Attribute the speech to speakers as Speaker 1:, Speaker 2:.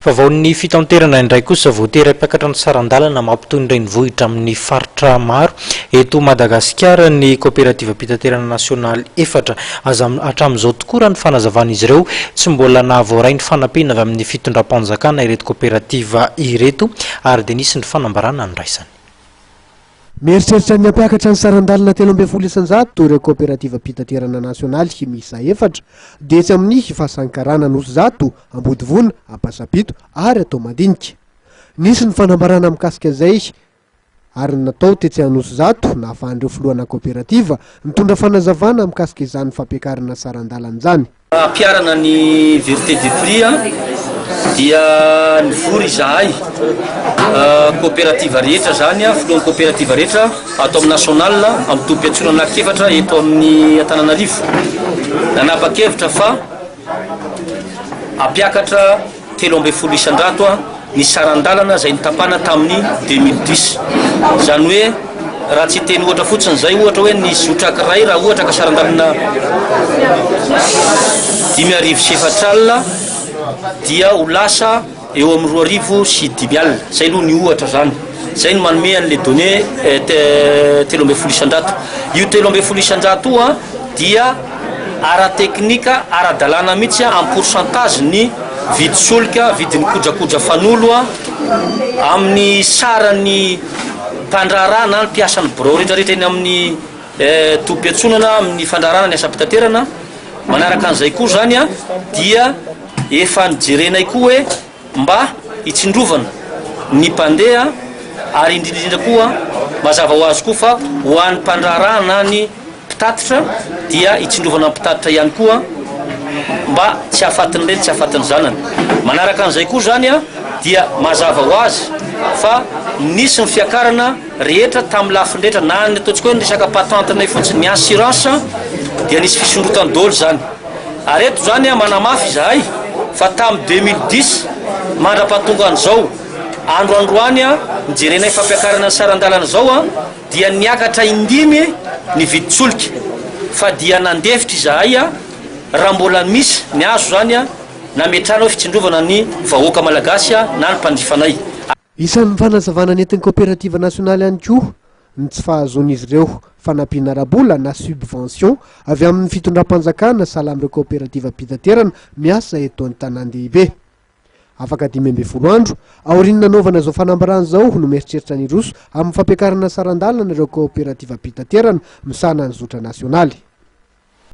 Speaker 1: Vaovaon'ny fitanterana indray kosa, voatery hampiakatra ny saran-dalana mampitohy ny renivohitra amin'ny faritra maro eto Madagasikara ny kaoperativam-pitaterana nasionaly efatra. Aza hatramin'izao tokoa raha ny fanazavan'izy ireo, tsy mbola nahavoaray ny fanampiana avy amin'ny fitondram-panjakana ireto kaoperativa ireto ary dia nisy ny fanambarana niraisany.
Speaker 2: Mieritreritra ny hampiakatra ny saran-dalana 13% ireo kaoperativam-pitaterana nasionaly miisa efatra, dia etsy amin'ny Fasankarana Anosizato, Ambodivona, Ampasampito ary Antohomadinika. Nisy ny fanambarana mikasika izay ary natao tetsy Anosizato nahafahan'ireo filohana kaoperativa nitondra fanazavana mikasika izany fampiakarana saran-dalana izany.
Speaker 3: Ampiharana ny vérité de prix dia nivory izahay coopérative rehetra zany, filohan'ny coopérative rehetra ato amin'ny national amin'ny tobim-piantsonana anankiefatra eto amin'ny Antananarivo. Nanapa-kevitra fa hampiakatra 13% ny saran-dalana izay notapahana tamin'ny 2010. Izany hoe raha tsy hiteny ohatra fotsiny izay, ohatra hoe ny zotra ankiray raha ohatra ka saran-dalana 4004 dia ho lasa eo amin'ny 2500. Izay aloha ny ohatra izany. Izay no manome an'ilay donnée 13%. Io 13% io dia ara-teknika, ara-dalàna mihitsy en pourcentage ny vidin-tsolika, vidin'ny kojakoja fanolo amin'ny saran'ny mpandraharaha na ny mpiasan'ny birao rehetra rehetra eny amin'ny tobim-piantsonana amin'ny fandraharahana ny asam-pitaterana. Manaraka an'izay koa izany dia efa nojerenay koa hoe mba hitsindrovana ny mpandeha ary indrindra indrindra koa mazava ho azy koa fa ho an'ny mpandraharaha na ny mpitatitra dia hitsindrovana ny mpitatitra ihany koa mba tsy hahafatin'ny reny tsy hahafatin'ny zanany. Manaraka an'izay koa izany dia mazava ho azy fa nisy ny fiakarana rehetra tamin'ny lafiny rehetra na ny ataontsika hoe ny resaka patente-nay fotsiny, ny assurance dia nisy fisondrotany daholo izany. Ary eto izany manamafy izahay fa tamin'ny 2010 mandra-pahatonga an'izao andro androany nijerenay fampiakarana ny saran-dalana izao dia niakatra indimy ny vidin-tsolika fa dia nandefitra izahay raha mbola misy ny azo izany nametrahana hoe fitsindrovana ny vahoaka malagasy na ny mpanjifanay.
Speaker 2: Isan'ny fanazavana nentin'ny kaoperativa nasionaly ihany koa ny tsy fahazoan'izy ireo fanampiana ara-bola na subvention avy amin'ny fitondram-panjakana sahala amin'ireo kaoperativam-pitaterana miasa eto an-tanàn-dehibe. Afaka 15 andro, aorian'ny nanaovana izao fanambarana izao no mieritreritra ny hiroso amin'ny fampiakarana saran-dalana ireo kaoperativam-pitaterana misahana ny zotra nasionaly.